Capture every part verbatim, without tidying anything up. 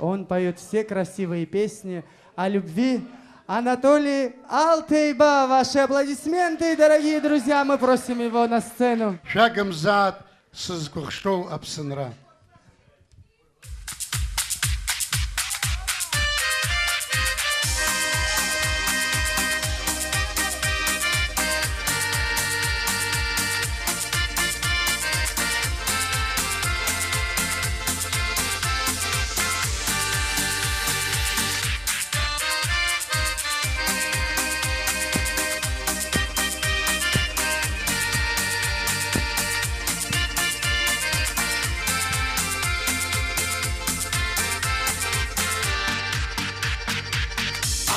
Он поёт все красивые песни о любви. Анатолий Алтейба, ваши аплодисменты, дорогие друзья, мы просим его на сцену. Шәагымзаат, сызкәыхшоу Аԥсынра.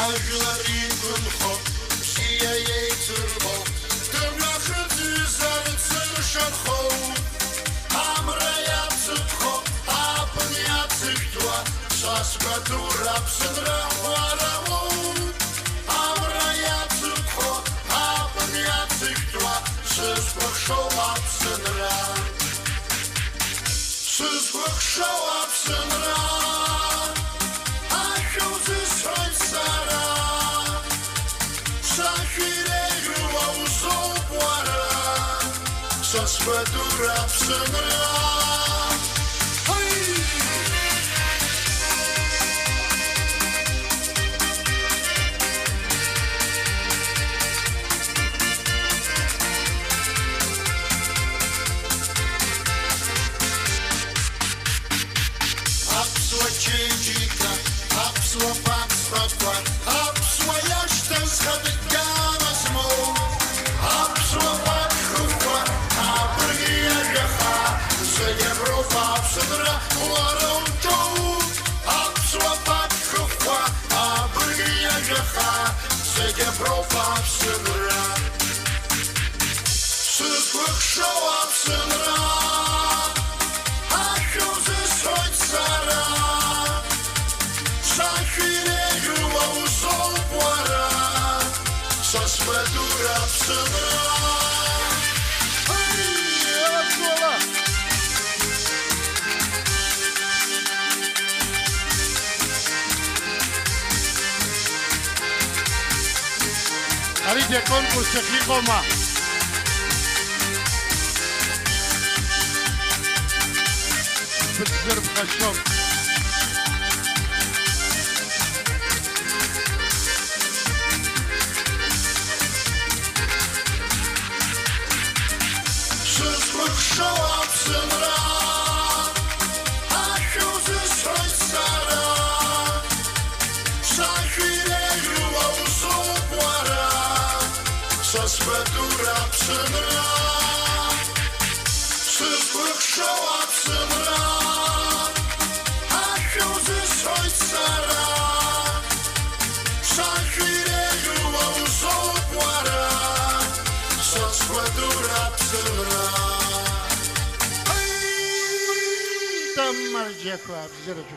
Ажәлар иқәынхо, бзиа еицырбо, дымҩахыҵҩзар дзыршанхоу, амра иацыԥхо, абна иацыжәдуа, са сгәадура Аԥсынра уара уоуп. Амра иацыԥхо, абна иацыжәдуа, сызкәыхшоу Аԥсынра. Сызкәыхшоу Аԥсынра, ашәа узысҳәоит сара. Сашәа иреиӷьу уа узоуп уара, са сгәадура Аԥсынра. Ҳаи! Аԥсуа чеиџьыка, аԥсуа паспортқәа, аԥсуа иашьҭа зхатә гьама змоу, аԥсуа патшәақәа, абырг иажәаха, зегь аброуп Аԥсынра уара уҿоуп, аԥсуа патшәақәа, абырг иажәаха, зегь аброуп Аԥсынра. Сызкәыхшоу Аԥсынра, ашәа узысҳәоит сара, сашәа иреиӷьу уа узоуп уара, са сгәадура Аԥсынра. Ҳаи, аҵәуала! Аригьы аконкурс ахьыҟоума? Быҭбырԥхашьоуп. Сызкәыхшоу Аԥсынра, ашәа узысҳәоит сара, сашәа иреиӷьу уа узоуп уара, са сгәадура Аԥсынра. Сызкәыхшоу Аԥсынра, ашәа узысҳәоит сара, сашәа иреиӷьу уа узоуп уара, са сгәадура Аԥсынра. Ҳаи! Тамарџьақәа абзиарахь.